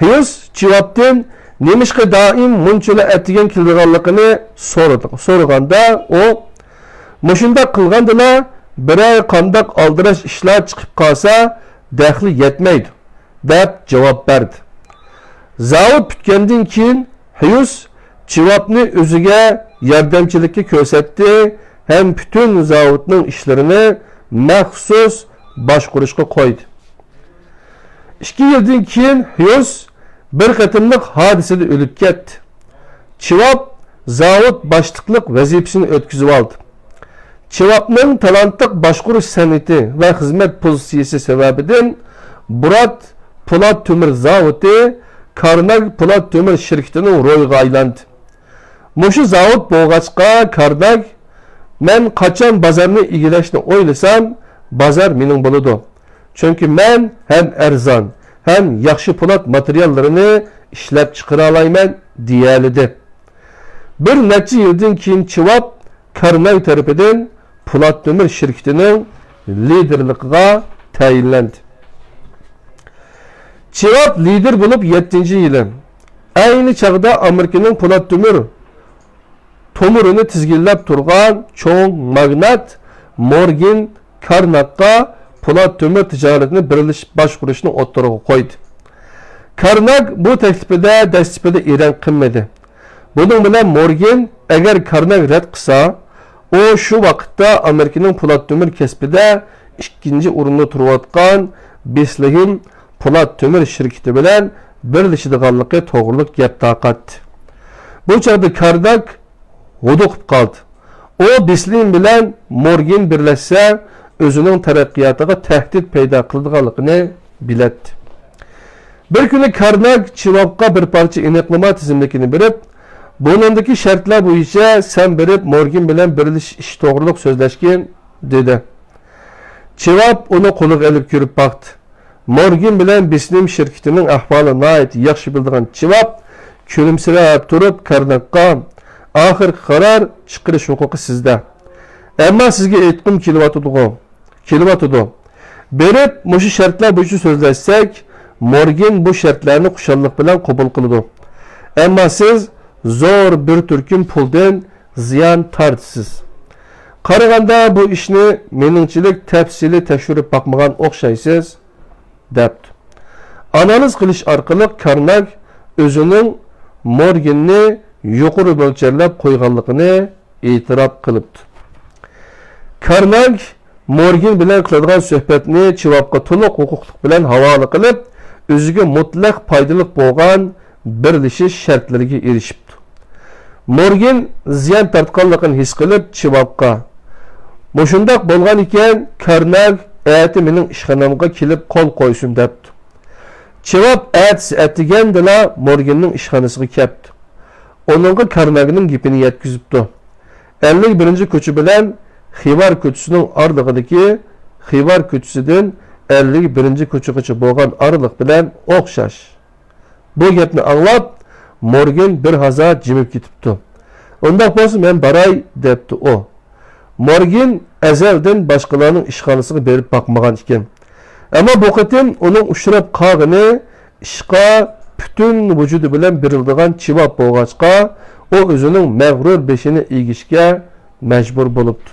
ھيۇس چىۋابتىن نېمىشقا دائىم مۇنچىلا ئەتىگەن كېلىدىغانلىقىنى سورىدى-، سورىغاندا، ئۇ، «مۇشۇنداق قىلغاندىلا، بىرەر قانداق ئالدىراش ئىشلار چىقىپ قالسا، دەخلى يەتمەيدۇ» دەپ جاۋاب بەردى. زاۋۇت پۈتكەندىن كېيىن، ھيۇس چىۋابنى ئۆزىگە ياردەمچىلىككە كۆرسەتتى ھەم پۈتۈن زاۋۇتنىڭ ئىشلىرىنى مەخسۇس باشقۇرۇشقا قويدى. ئىككى يىلدىن كېيىن ھيۇس بىر قېتىملىق ھادىسىدە ئۆلۈپ كەتتى. چىۋاب زاۋۇت باشلىقلىق ۋەزىپىسىنى ئۆتكۈزۈۋالدى. چىۋابنىڭ تالانتلىق باشقۇرۇش سەنئىتى ۋە خىزمەت پوزىتسىيىسى سەۋەبىدىن بۇرات پولات تۆمۈر زاۋۇتى كارناگ پولات تۆمۈر شىركىتىنىڭ روھىغا ئايلاندى. مۇشۇ زاۋۇت بولغاچقا، كارناگ، «مەن قاچان بازارنى ئىگىلەشنى ئويلىسام، بازار مېنىڭ بولىدۇ. چۈنكى مەن ھەم ئەرزان، ھەم ياخشى پولات ماتېرىياللىرىنى ئىشلەپچىقىرالايمەن» دېيەلىدى. بىر نەچچە يىلدىن كېيىن چىۋاب كارناگ تەرىپىدىن پولات تۆمۈر شىركىتىنىڭ لىدىرلىقىغا تەيىنلەندى. چىۋاب لىدىر بولۇپ يەتتىنچى يىلى، ئەينى چاغدا ئامېرىكىنىڭ پولات تۆمۈر تومۇرىنى تىزگىنلەپ تۇرغان چوڭ ماگنات مورگىن كارناكقا پولات تۆمۈر تىجارىتىنى بىرلىشىپ باشقۇرۇشنى ئوتتۇرىغا قويدى. كارناك بۇ تەكلىپىدە دەسلىپىدە ئېرەن قىلمىدى. بۇنىڭ بىلەن مورگىن، ئەگەر كارناك رەت قىلسا، ئۇ شۇ ۋاقىتتا ئامېرىكىنىڭ پولات تۆمۈر كەسپىدە ئىككىنچى ئورۇندا تۇرۇۋاتقان بېسلېھىم پولات تۆمۈر شىركىتى بىلەن بىرلىشىدىغانلىقى توغرىلىق گەپ تارقاتتى. بۇ چاغدا كارناك ھودۇقۇپ قالدى. ئۇ بېسلېھىم بىلەن مورگىن بىرلەشسە، ئۆزىنىڭ تەرەققىياتىغا تەھدىت پەيدا قىلىدىغانلىقىنى بىلەتتى. بىر كۈنى كارناك چىۋابقا بىر پارچە ئېنىقلىما تىزىملىكىنى بېرىپ، بۇنىڭدىكى شەرتلەر بويىچە سەن بېرىپ مورگىن بىلەن بىرلىشىش ئىشى توغرىلىق سۆزلەشكىن، دېدى. چىۋاب ئۇنى قولىغا ئېلىپ كۆرۈپ باقتى. مورگىن بىلەن بېسلېھىم شىركىتىنىڭ ئەھۋالىنى ناھايىتى ياخشى بىلىدىغان چىۋاب كۈلۈمسىرەپ تۇرۇپ كارناكقا، ئاخىرقى قارار چىقىرىش ھوقۇقى سىزدە. ئەمما سىزگە ئېيتقۇم كېلىۋاتىدىغۇ، كېلىۋاتىدۇ. بېرىپ مۇشۇ شەرتلەر بويىچە سۆزلەشسەك، مورگىن بۇ شەرتلەرنى خۇشاللىق بىلەن قوبۇل قىلىدۇ. ئەمما سىز زور بىر تۈركۈم پۇلدىن زىيان تارتىسىز. قارىغاندا بۇ ئىشنى مېنىڭچىلىك تەپسىلىي تەكشۈرۈپ باقمىغان ئوخشايسىز، دەپتۇ. ئانالىز قىلىش ئارقىلىق كارناك ئۆزىنىڭ مورگىننى يۇقىرى مۆلچەرلەپ قويغانلىقىنى ئېتىراپ قىلىپتۇ. كارناك مورگىن بىلەن قىلىدىغان سۆھبەتنى چىۋابقا تولۇق ھوقۇقلۇق بىلەن ھاۋالە قىلىپ، ئۆزىگە مۇتلەق پايدىلىق بولغان بىرلىشىش شەرتلىرىگە ئېرىشىپتۇ. مورگىن زىيان تارتقانلىقىنى ھېس قىلىپ، چىۋابقا، مۇشۇنداق بولغان ئىكەن، كارناگ ئەتە مېنىڭ ئىشخانامغا كېلىپ قول قويسۇن، دەپتۇ. چىۋاب ئەتىسى ئەتىگەندىلا مورگىننىڭ ئىشخانىسىغا كەپتۇ. ئۇنىڭغا كارناگنىڭ گېپىنى يەتكۈزۈپتۇ. ئەللىك بىرىنچى كوچا بىلەن خىۋار كوچىسىنىڭ ئارىلىقىدىكى، خىۋار كوچىسىدىن ئەللىك بىرىنچى كوچىغىچە بولغان ئارىلىق بىلەن ئوخشاش. بۇ گەپنى ئاڭلاپ، مورگىن بىر ھازا جىمىپ كېتىپتۇ. ئۇنداق بولسا مەن باراي، دەپتۇ ئۇ. مورگىن ئەزەلدىن باشقىلارنىڭ ئىشخانىسىغا بېرىپ باقمىغان ئىكەن. ئەمما بۇ قېتىم ئۇنىڭ ئۇچراپ قالغىنى ئىشقا پۈتۈن ۋۇجۇدى بىلەن بېرىلىدىغان چىۋاب بولغاچقا، ئۇ ئۆزىنىڭ مەغرۇر بېشىنى ئېگىشكە مەجبۇر بولۇپتۇ.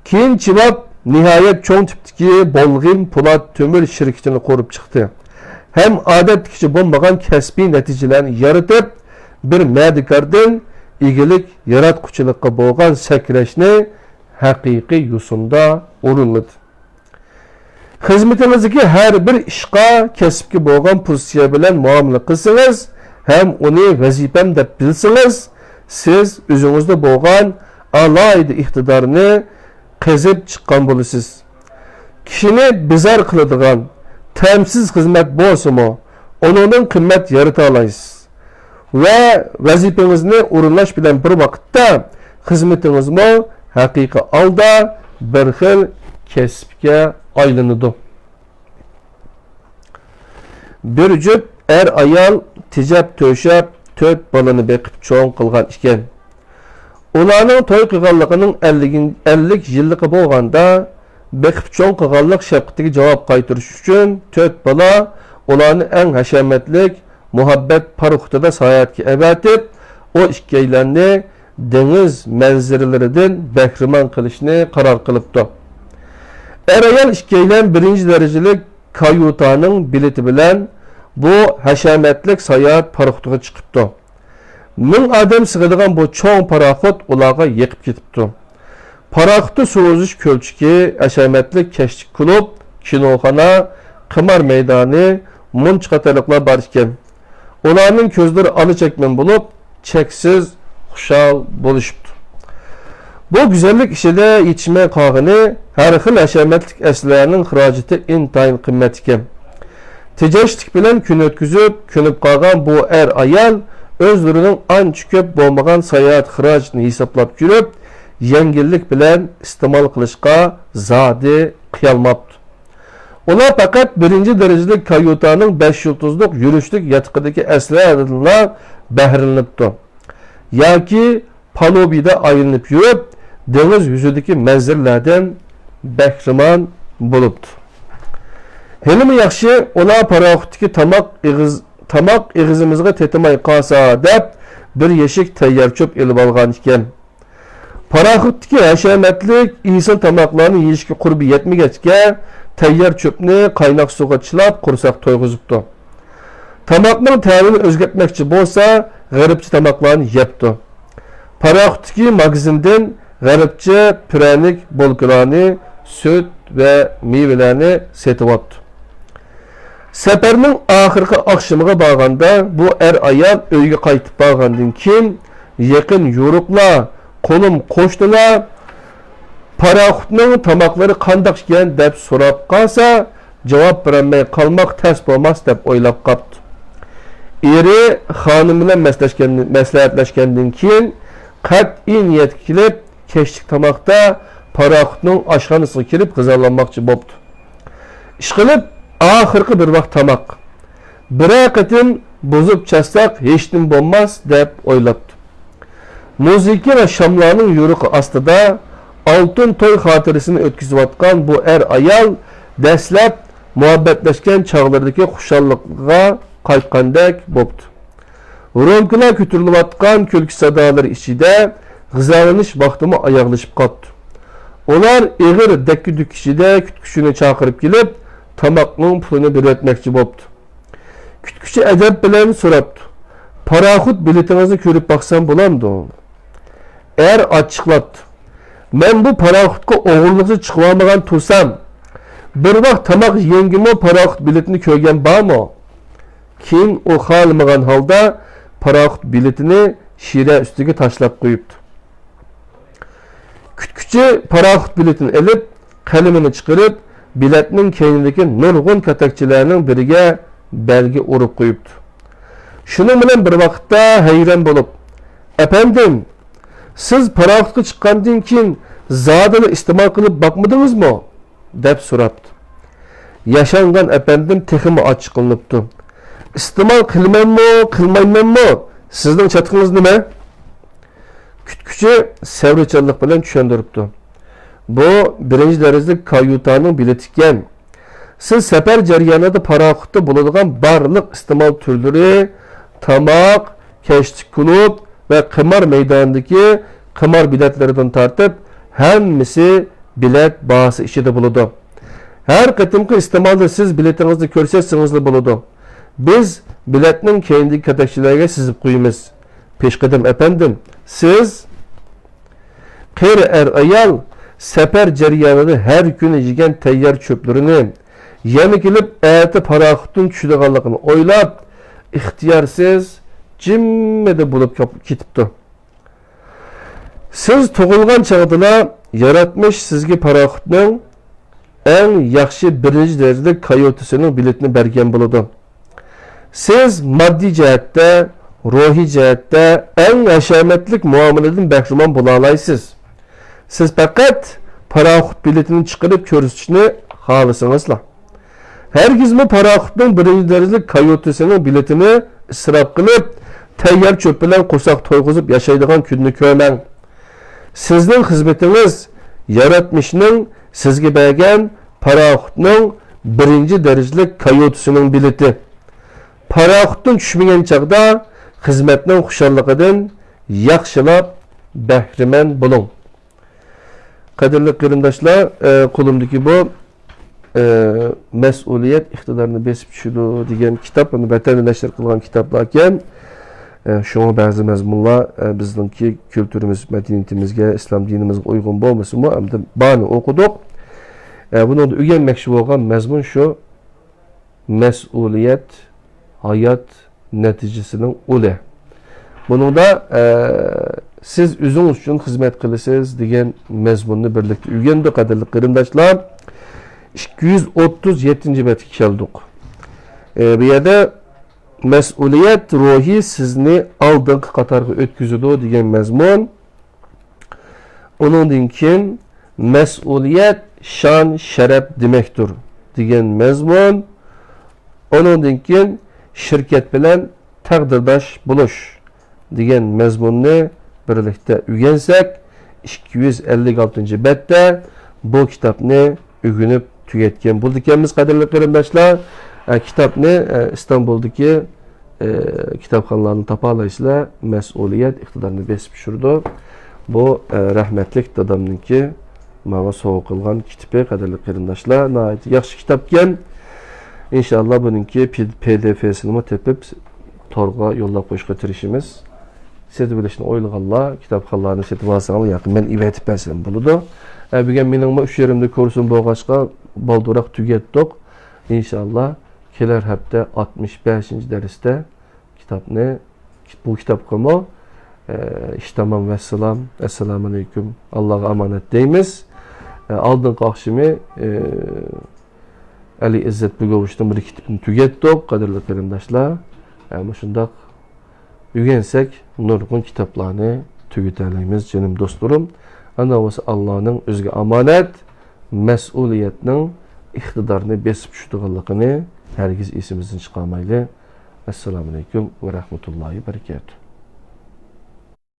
كېيىن چىۋاب نىھايەت چوڭ تىپتىكى بولغىن پولات تۆمۈر شىركىتىنى قۇرۇپ چىقتى ھەم ئادەتتىكىچە بولمىغان كەسپىي نەتىجىلەرنى يارىتىپ، بىر مەدىكاردىن ئىگىلىك ياراتقۇچىلىققا بولغان سەكرەشنى ھەقىقىي يوسۇندا ئورۇنلىدى. خىزمىتىڭىزدىكى ھەر بىر ئىشقا، كەسىپكە بولغان پوزىتسىيە بىلەن مۇئامىلە قىلسىڭىز ھەم ئۇنى ۋەزىپەم دەپ بىلسىڭىز، سىز ئۆزىڭىزدە بولغان ئالاھىدە ئىقتىدارنى قېزىپ چىققان بولىسىز. كىشىنى بىزار قىلىدىغان، تەمسىز خىزمەت بولسىمۇ، ئۇنىڭدىن قىممەت يارىتالايسىز. ۋە ۋەزىپىڭىزنى ئورۇنلاش بىلەن بىر ۋاقىتتا، خىزمىتىڭىزمۇ ھەقىقىي ھالدا بىر خىل كەسىپكە ئايلىنىدۇ. بىر جۈپ ئەر-ئايال تېجەپ-تۆشەپ، تۆت بالىنى بېقىپ چوڭ قىلغان ئىكەن. ئۇلارنىڭ توي قىلغانلىقىنىڭ ئەللىك، ئەللىك يىللىقى بولغاندا، بېقىپ چوڭ قىلغانلىق شەپقىتىگە جاۋاب قايتۇرۇش ئۈچۈن تۆت بالا ئۇلارنى ئەڭ ھەشەمەتلىك مۇھەببەت پاراخوتىدا ساياھەتكە ئەۋەتىپ، ئۇ ئىككىيلەننى دېڭىز مەنزىرىلىرىدىن بەھرىمەن قىلىشنى قارار قىلىپتۇ. ئەر-ئايال ئىككىيلەن بىرىنچى دەرىجىلىك كايۇتانىڭ بېلىتى بىلەن بۇ ھەشەمەتلىك ساياھەت پاراخوتىغا چىقىپتۇ. مىڭ ئادەم سىغىدىغان بۇ چوڭ پاراخوت ئۇلارغا يېقىپ كېتىپتۇ. پاراخوتتا سۇ ئۈزۈش كۆلچىكى، ھەشەمەتلىك كەچلىك كۇلۇب، كىنوخانا، قىمار مەيدانى، مۇنچا قاتارلىقلار بار ئىكەن. ئۇلارنىڭ كۆزلىرى ئالا چەكمەن بولۇپ، چەكسىز خۇشال بولۇشۇپتۇ. بۇ گۈزەللىك ئىچىدە يېتىشمەي قالغىنى ھەر خىل ھەشەمەتلىك ئەسلىھەنىڭ خىراجىتى ئىنتايىن قىممەت ئىكەن. تېجەشلىك بىلەن كۈن ئۆتكۈزۈپ، كۆنۈپ قالغان بۇ ئەر-ئايال ئۆزلىرىنىڭ ئانچە كۆپ بولمىغان ساياھەت خىراجىتىنى ھېسابلاپ كۆرۈپ، يەڭگىللىك بىلەن ئىستېمال قىلىشقا زادى قىيالماپتۇ. ئۇلار پەقەت بىرىنچى دەرىجىلىك كايۇتانىڭ بەش يۇلتۇزلۇق يۈرۈشلۈك ياتىقىدىكى ئەسلىھەلەردىنلا بەھرىلىنىپتۇ ياكى پالۇبىدا ئايلىنىپ يۈرۈپ، دېڭىز يۈزىدىكى مەنزىرىلەردىن بەھرىمەن بولۇپتۇ. ھېلىمۇ ياخشى، ئۇلار پاراخوتتىكى تاماق ئېغىز، تاماق ئېغىزىمىزغا تېتىماي قالسا دەپ، بىر يەشىك تەييار چۆپ ئېلىۋالغان ئىكەن. پاراخوتتىكى ھەشەمەتلىك ئېسىل تاماقلارنى يېيىشكە قۇربى يەتمىگەچكە، تەييار چۆپنى قايناق سۇغا چىلاپ، قورساق تويغۇزۇپتۇ. تاماقنىڭ تەمىنى ئۆزگەرتمەكچى بولسا، غەربچە تاماقلارنى يەپتۇ. پاراخوتتىكى ماگىزىندىن غەربچە پىرەنىك، بولكىلارنى، سۈت ۋە مېۋىلەرنى سېتىۋاپتۇ. سەپەرنىڭ ئاخىرقى ئاخشىمىغا بارغاندا، بۇ ئەر-ئايال ئۆيگە قايتىپ بارغاندىن كېيىن، يېقىن يورۇقلار، قولۇم-قوشنىلار پاراخوتنىڭ تاماقلىرى قانداق ئىكەن دەپ سوراپ قالسا، جاۋاب بېرەلمەي قالماق تەس بولماس دەپ ئويلاپ قاپتۇ. ئېرى خانىمى بىلەن مەسلەشكەن-، مەسلىھەتلەشكەندىن كېيىن، قەتئىي نىيەتكە كېلىپ، كەچلىك تاماقتا پاراخوتنىڭ ئاشخانىسىغا كىرىپ غىزالانماقچى بوپتۇ. ئىشقىلىپ، ئاخىرقى بىر ۋاق تاماق. بىرەر قېتىم بۇزۇپ چاچساق ھېچنېمە بولماس، دەپ ئويلاپتۇ. مۇزىكا ۋە شاملارنىڭ يورۇقى ئاستىدا ئالتۇن توي خاتىرىسىنى ئۆتكۈزۈۋاتقان بۇ ئەر-ئايال دەسلەپ مۇھەببەتلەشكەن چاغلىرىدىكى خۇشاللىقىغا قايتقاندەك بوپتۇ. رومكىلار كۆتۈرۈلۈۋاتقان كۈلكە سادالىرى ئىچىدە غىزالىنىش ۋاقتىمۇ ئاياغلىشىپ قاپتۇ. ئۇلار ئېغىر دەككە-دۈككە ئىچىدە كۈتكۈچىنى چاقىرىپ كېلىپ، تاماقنىڭ پۇلىنى بېرىۋەتمەكچى بوپتۇ. كۈتكۈچى ئەدەپ بىلەن سوراپتۇ: «پاراخوت بېلىتىڭىزنى كۆرۈپ باقسام بولامدۇ؟» ئەر ئاچچىقلاپتۇ: «مەن بۇ پاراخوتقا ئوغرىلىقچە چىقىۋالمىغان تۇرسام، بىر ۋاق تاماق يېگەنگىمۇ پاراخوت بېلىتىنى كۆرگەن بارمۇ؟» كېيىن ئۇ خالىمىغان ھالدا پاراخوت بېلىتىنى شىرە ئۈستىگە تاشلاپ قويۇپتۇ. كۈتكۈچى پاراخوت بېلىتىنى ئېلىپ، قەلىمىنى چىقىرىپ، بېلەتنىڭ كەينىدىكى نۇرغۇن كاتەكچىلەرنىڭ بىرىگە بەلگە ئۇرۇپ قويۇپتۇ. شۇنىڭ بىلەن بىر ۋاقىتتا ھەيران بولۇپ: «ئەپەندىم، سىز پاراخوتقا چىققاندىن كېيىن زادىلا ئىستېمال قىلىپ باقمىدىڭىزمۇ؟» دەپ سوراپتۇ. ياشانغان ئەپەندىم تېخىمۇ ئاچچىقلىنىپتۇ. «ئىستېمال قىلىمەنمۇ، قىلمايمەنمۇ، سىزنىڭ چاتىقىڭىز نېمە؟» كۈتكۈچى سەۋرچانلىق بىلەن چۈشەندۈرۈپتۇ: «بۇ بىرىنچى دەرىجىلىك كايۇتانىڭ بېلىتى ئىكەن. سىز سەپەر جەريانىدا پاراخوتتا بولىدىغان بارلىق ئىستېمال تۈرلىرى، تاماق، كەچلىك كۇلۇب ۋە قىمار مەيدانىدىكى قىمار بېلەتلىرىدىن تارتىپ، ھەممىسى بېلەت باھاسى ئىچىدە بولىدۇ. ھەر قېتىمقى ئىستېمالدا سىز بېلىتىڭىزنى كۆرسەتسىڭىزلا بولىدۇ. بىز بېلەتنىڭ كەينىدىكى كاتەكچىلەرگە سىزىپ قويىمىز. پېشقەدەم ئەپەندىم، سىز...» قېرى ئەر-ئايال سەپەر جەريانىدا ھەر كۈنى يېگەن تەييار چۆپلىرىنى، يەنە كېلىپ ئەتە پاراخوتتىن چۈشىدىغانلىقىنى ئويلاپ، ئىختىيارسىز جىممىدە بولۇپ كېتىپتۇ. سىز تۇغۇلغان چاغدىلا ياراتمىش سىزگە پاراخوتنىڭ ئەڭ ياخشى بىرىنچى دەرىجىلىك كايۇتىسىنىڭ بېلىتىنى بەرگەن بولىدۇ. سىز ماددىي جەھەتتە، روھىي جەھەتتە ئەڭ ھەشەمەتلىك مۇئامىلىدىن بەھرىمەن بولالايسىز. سىز پەقەت پاراخوت بېلىتىنى چىقىرىپ كۆرسىتىشنى خالىسىڭىزلا. ھەرگىزمۇ پاراخوتنىڭ بىرىنچى دەرىجىلىك كايۇتىسىنىڭ بېلىتىنى ئىسراپ قىلىپ، تەييار چۆپ بىلەن قورساق تويغۇزۇپ ياشايدىغان كۈننى كۆرمەڭ. سىزنىڭ خىزمىتىڭىز ياراتمىشنىڭ سىزگە بەرگەن پاراخوتنىڭ بىرىنچى دەرىجىلىك كايۇتىسىنىڭ بېلىتى. پاراخوتتىن چۈشمىگەن چاغدا خىزمەتنىڭ خۇشاللىقىدىن ياخشىلاپ بەھرىمەن بولۇڭ. قەدىرلىك قېرىنداشلار، ئە، قولۇمدىكى بۇ، ئە، «مەسئۇلىيەت ئىقتىدارنى بېسىپ چۈشىدۇ» دېگەن كىتاب، بۇنى ۋەتەندە نەشر قىلغان كىتابلار ئىكەن. ئە، شۇڭا بەزى مەزمۇنلار، ئە، بىزنىڭكى كۈلتۈرىمىز، مەدەنىيىتىمىزگە، ئىسلام دىنىمىزغا ئۇيغۇن بولمىسىمۇ، ئەمدى بارىنى ئوقۇدۇق. ئە، بۇنىڭدا ئۆگەنمەكچى بولغان مەزمۇن شۇ. مەسئۇلىيەت ھايات نەتىجىسىنىڭ ئۇلى. بۇنىڭدا، ئە، «سىز ئۆزىڭىز ئۈچۈن خىزمەت قىلىسىز» دېگەن مەزمۇننى بىرلىكتە ئۆگەندۇق، قەدىرلىك قېرىنداشلار. ئىككى يۈز ئوتتۇز يەتتىنچى بەتكە كەلدۇق. ئە، بۇ يەردە «مەسئۇلىيەت روھى سىزنى ئالدىنقى قاتارغا ئۆتكۈزىدۇ» دېگەن مەزمۇن. ئۇنىڭدىن كېيىن «مەسئۇلىيەت شان-شەرەپ دېمەكتۇر» دېگەن مەزمۇن. ئۇنىڭدىن كېيىن «شىركەت بىلەن تەقدىرداش بولۇش» دېگەن مەزمۇننى بىرلىكتە ئۆگەنسەك، ئىككى يۈز ئەللىك ئالتىنچى بەتتە بۇ كىتابنى ئۆگىنىپ تۈگەتكەن بولىدىكەنمىز، قەدىرلىك قېرىنداشلار. ئە، كىتابنى، ئە، ئىستانبۇلدىكى، ئە، كىتابخانىلاردىن تاپالايسىلەر. «مەسئۇلىيەت ئىقتىدارنى بېسىپ چۈشۈرىدۇ». بۇ، ئە، رەھمەتلىك دادامنىڭكى ماڭا سوۋغا قىلغان كىتىپى، قەدىرلىك قېرىنداشلار. ناھايىتى ياخشى كىتابكەن. ئىنشاللا بۇنىڭكى پى-، پى دى ئېفىنىمۇ تېپىپ، تورغا يوللاپ قويۇشقا تىرىشىمىز. سېتىۋېلىشنى ئويلىغانلار كىتابخانىلارنى سېتىۋالساڭلار ياكى مەن ئېۋەتىپ بەرسەم بولىدۇ. ئە، بۈگۈن مېنىڭمۇ ئۈچ يېرىمدە كۇرسۇم بولغاچقا، بالدۇراق تۈگەتتۇق. ئىنشاللا كېلەر ھەپتە ئاتمىش بەشىنچى دەرستە كىتابنى، بۇ كىتابقىمۇ، ئە، ئىشتامان ۋەسسالام، ئەسسالامۇئەلەيكۇم، ئاللاغا ئامانەت دەيمىز. ئە، ئالدىنقى ئاخشىمى، ئە، ئەلى ئىززەت بېگوۋىچنىڭ بىر كىتابىنى تۈگەتتۇق، قەدىرلىك قېرىنداشلار. ئە، مۇشۇنداق ئۆگەنسەك، نۇرغۇن كىتابلارنى تۈگىتەلەيمىز، جېنىم دوستلىرىم. ئانا بولسا ئاللانىڭ ئۆزىگە ئامانەت، مەسئۇلىيەتنىڭ ئىقتىدارنى بېسىپ چۈشىدىغانلىقىنى ھەرگىز ئېسىمىزدىن چىقارمايلى. ئەسسالامۇئەلەيكۇم ۋە رەھمەتۇللاھى ۋە بەرىكاتۇھ.